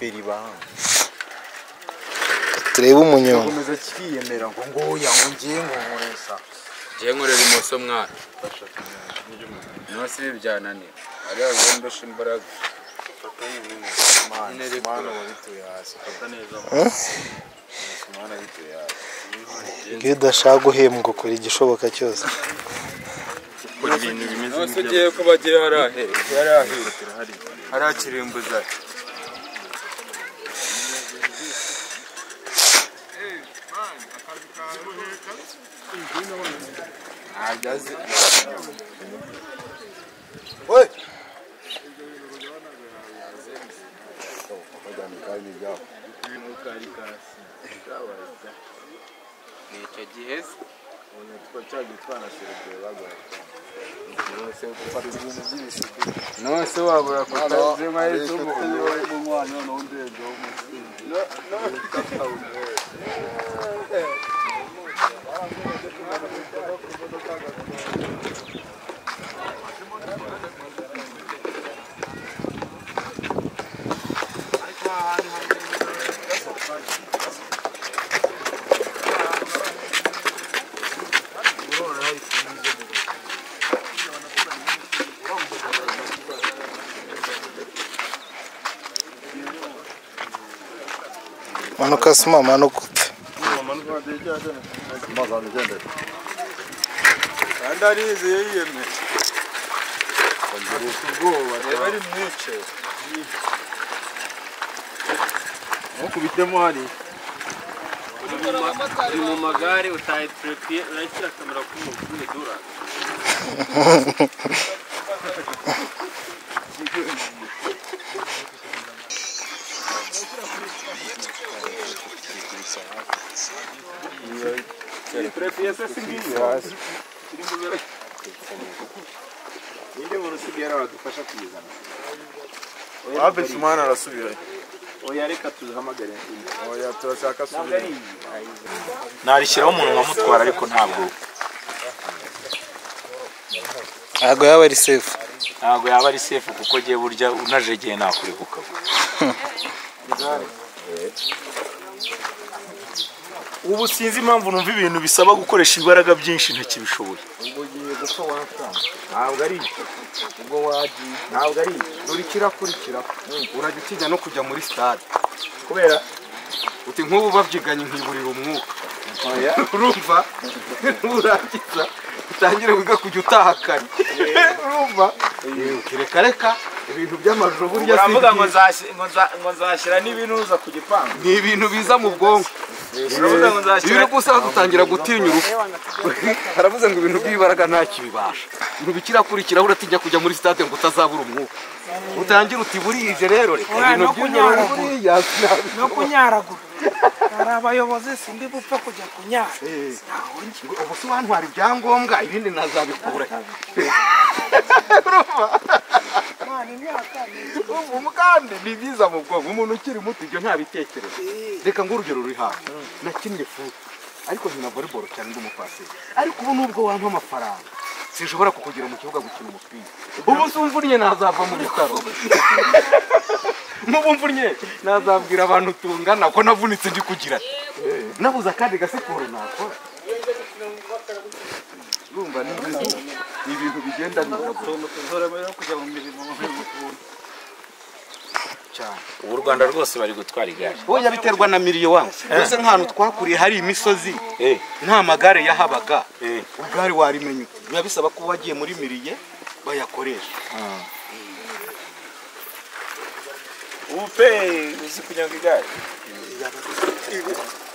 Feri ba. Turebe umunyonga. Komeza kiyemera ngo ngoya ngo ngiye ngo nkoresa. Ngiye nkorera imoso mwana. No si byananira. Ari agomba imbaraga. Mwana wabituye hasi. Fata neza. Mwana bituye hasi. Iyo udashaka guhembwa ukora igishoboka cyose. Nose ugiye ko bagiye harahe harahe harakirimbuza. Oi. Icyo gihe nose wabura kutazima izubu Manuka sima manuka upfe. Kandi arizeye yiyemye. Reba ari mwice. Ntukubitemo hari. Uri mu magare utaye trépied urashyira kamera kuri dura. Trépied se singiye hasi. Ninde muntu usigaye wadufasha kuyizana? Abe Sumana arasubirayo. Oya reka tuzahamagare. Oya turashaka asubirayo. Narishyiraho umuntu nkamutwara ariko ntabwo yaba ari safe. Ntabwo yaba ari safe kuko giye burya unajegeye nakurekuka. Ubu sinzi impamvu numva ibintu bisaba gukoresha imbaraga byinshi ntakibishoboye. Ubwo giye gupfa wapfa. Ntabwo ari ubwo wagiye. Ntabwo ari dore kirakurikira. Urajya utinya no kujya muri stade. Kubera uti nk'ubu babyiganye nkiburira umwuka. Urumva? Urangiza utangire wiga kujya utaha kare. Urumva? Reka reka ibintu by'amajoro burya si. Uravuga ngo nzashyira n'ibinuza ku gipangu. Ni ibintu biza mu bwonko. Iyo gusa gutangira gutinya urupfu. Haravuze ngo ibintu by'ibaraga nta kibibasha. Ibintu bikirakurikira uratinya kujya muri stade ngo utazabura umwuka. Utangira uti burije rero reka ibintu by'ijoro buriya no kunyaragura. Hari abayobozi sindi bupfa kujya kunyara. Ubu se wantwara ibyangombwa ibindi nazabikura. Umukande ni byiza mu bwonko umuntu ukiri muto ibyo nta bitekerezo. Reka ngo urugero ruri hafi. Nakinnye foot ariko nkina volleyball cyane ndi umupaseri. Ariko ubu nubwo wampa amafaranga sinshobora kukugira mu kibuga gukina umupira. Ubu sumvunnye nazava mu bitaro. Mubu mvunnye nazabwira abantu tungana ko navunitse ndi kugira. Nabuze akandi gasiporo nakora. Urumva ni ibintu bigenda cyane. Ubu Rwanda rwose bari gutwara igare. Oya biterwa na miliyo wangu. Byose nk'ahantu twakuriye hari imisozi. Nta magare yahabaga. Ugare warimenye. Biba bisaba ko wagiye muri miliye bayakoresha. Ubu pe uzi kunyonga igare.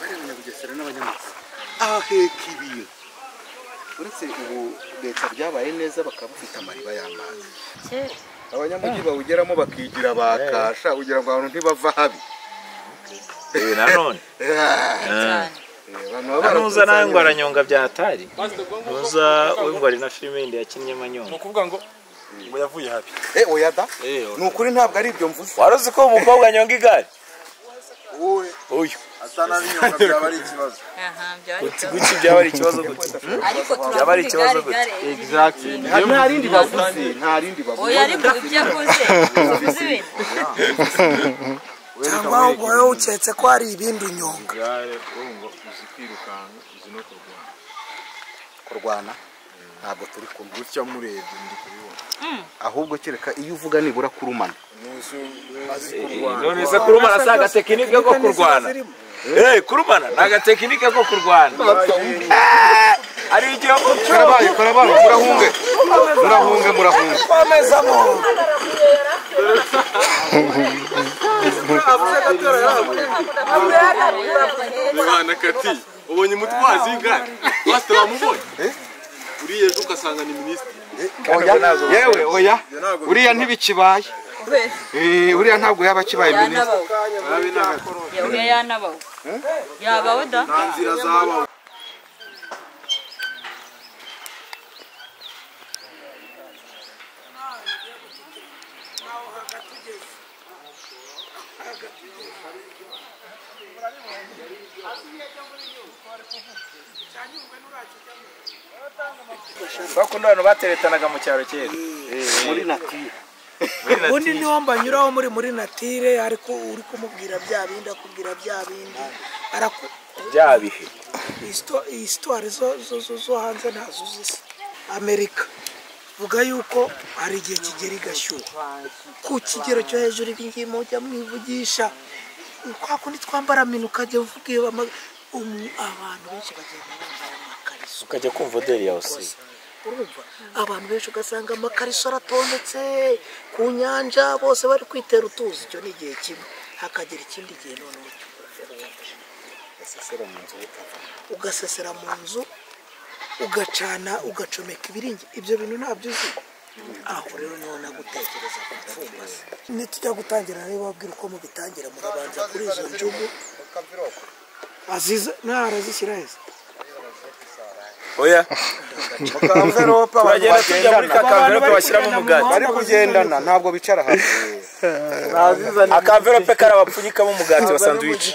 Abanyabugesera n'abanyamasi. Aheka ibintu. Uretse ubu leta byabaye neza bakaba bafite amariba y'amazi. Abanyamujyi bawugeramo bakigira bakasha kugira ngo abantu ntibava habi. Nanone. Nuza nawe ngo aranyonga bya hatari. Nuza we ngo ari na filime yindi yakinnye manyonga. Nukuvuga ngo ngo yavuye habi. Oya da. Nukuri ntabwo ari ibyo mvuze. Waruzi ko umukobwa anyonga igare? Wowe. Uyu. Atanabinyonga byaba ari ikibazo. Guki byaba ari ikibazo gute? Ariko byaba ari ikibazo gute? Exactly. Nta rindi bavuze, nta rindi bavuze. Oya ariko ibyo akoze. Uvuze ibintu. Cyangwa ahubwo wowe uketse ko hari ibindi unyonga. Igare urumva uzi kwirukanka, uzi no kurwana. Kurwana ntabwo turi kumwe. Gutya murebye ndi kubibona. Ahubwo kereka iyo uvuga nibura kurumana. None se kurumana si agatekinike ko kurwana? Kurumana ni agatekinike ko kurwana. Ari igihe karabaye karabaye murahunge. Murahunge murahunge. Komezamo. Mwana kati ubonye umutwazi w'igare pastor wamubonye uriye ejo ugasanga ni minisitiri. Oya yewe oya uriya ntibikibaye. Uriya ntabwo yaba akibaye minisitiri. Uriya yanabawe. Yabawe da. Nta nzira zabawe. Bakunda abantu bateretanaga mu cyaro kera muri natire. Ubundi niho mbanyuraho muri natire, ariko uri kumubwira bya bindi akubwira bya bindi araku bya bihe. Histoire zo hanze ntazo zisa. Amerika vuga yuko hari igihe kigera igashyuha ku kigero cyo hejuru, ibi ngibi mujya mwivugisha kwa kundi twambara minu ukajya uvuga abantu benshi bagenda bambaye amakariso, ukajya kumva oderi yawe si urumva abantu benshi ugasanga amakariso aratondetse ku nyanja, bose bari kwitera utuzi. Icyo ni igihe kimwe, hakagira ikindi gihe noneho ugasesera mu nzu ugacana ugacomeka ibiringi. Ibyo bintu ntabyo uzi. Aho rero niho nagutekereza kupfumbase. Nitujya gutangira rero babwira uko mubitangira, murabanza kuri izo njugu aziza narazishyira heza. Oya turagenda tujya muri kakamverope bashyiramo umugati. Bari kugendana ntabwo bicara hamwe. Akamverope karabapfunyikamo umugati wa sandwich.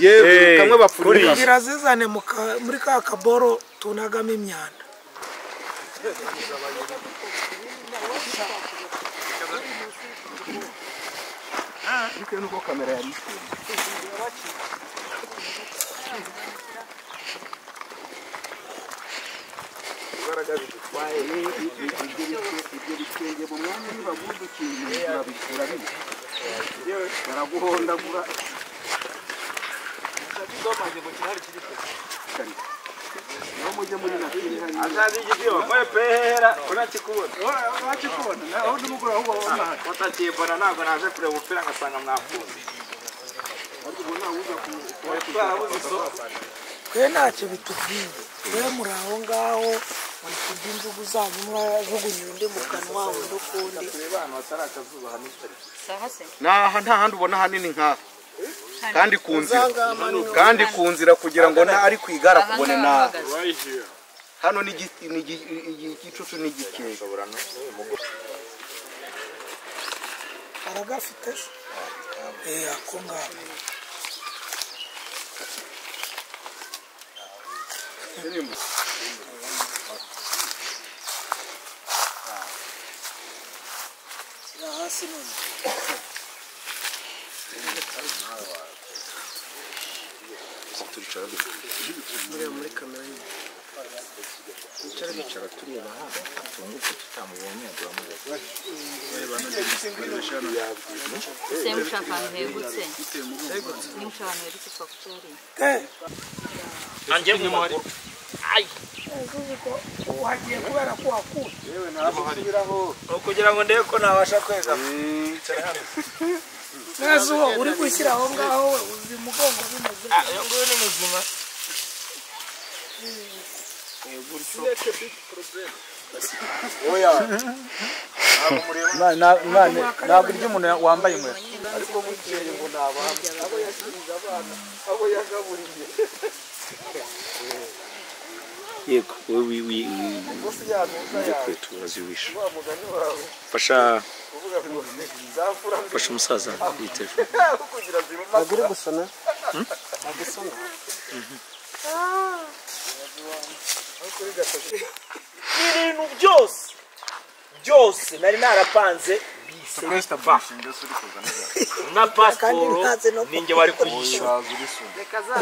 Yewe kamwe bapfunyika. Birazizane muri ka kaboro tunagamo imyanda. Bitewe nuko kamera yari ifite. Imbaraga zidutwaye ibyo bitenge mu mwanya nibagudukingira urabizi. Baraguhondagura. Twe ntacyo bitubwiye, twe muri aho ngaho muri kurya injugu zanyu mwajugunya undi mu kanwa undi ukundi. Naha nta handi ubona hanini nkaha kandi ku nzira, kandi ku nzira kugira ngo na ari kwigara kubone naha. Hano ni igicucu ni gikeye. Aragafite ako ngako. Hasi none. Muri kamera nyine. Turicara tureba hano atunguke tutamubonye duhamagaye. Semusha ahantu hegutse. Nimusha ahantu hegutse twakucyari. Anjye mu maguru. Ai. Uhagiye kubera ko wakura. Yewe ntabwo kugira ngo ndebe ko nabasha kwega. Neza uwo uri gushyira aho ngaho we uzi mugongo bimeze. Ayo nguyu ni muzima. Ntabwo iryo umuntu wambaye inkweto. Ariko bukeye ngo nabana abo yasize abana abo yagaburiye. Yego we fasha fasha umusaza iyi telefone. Agire gusona. Agusona. Ibintu byose byose nari narapanze sefa na pasiporo ninjye wari kuyishyura.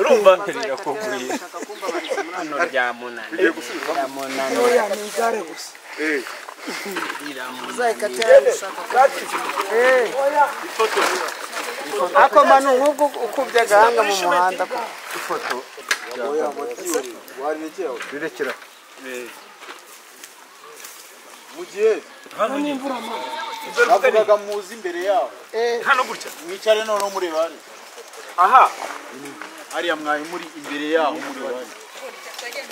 Urumva Oya, ni igare gusa. Ako manu nk'ubwo ukubye agahanga mu muhanda ko Ifoto rirekera Mu gihe navugaga muzi imbere yaho. Hano gutya. Mwicare noneho mureba hariya. Aha. Hariya mwari muri imbere yaho mureba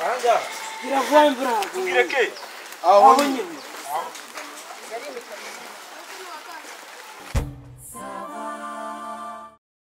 hariya. Iravuga imvura. Tubwireke. Aho nyine.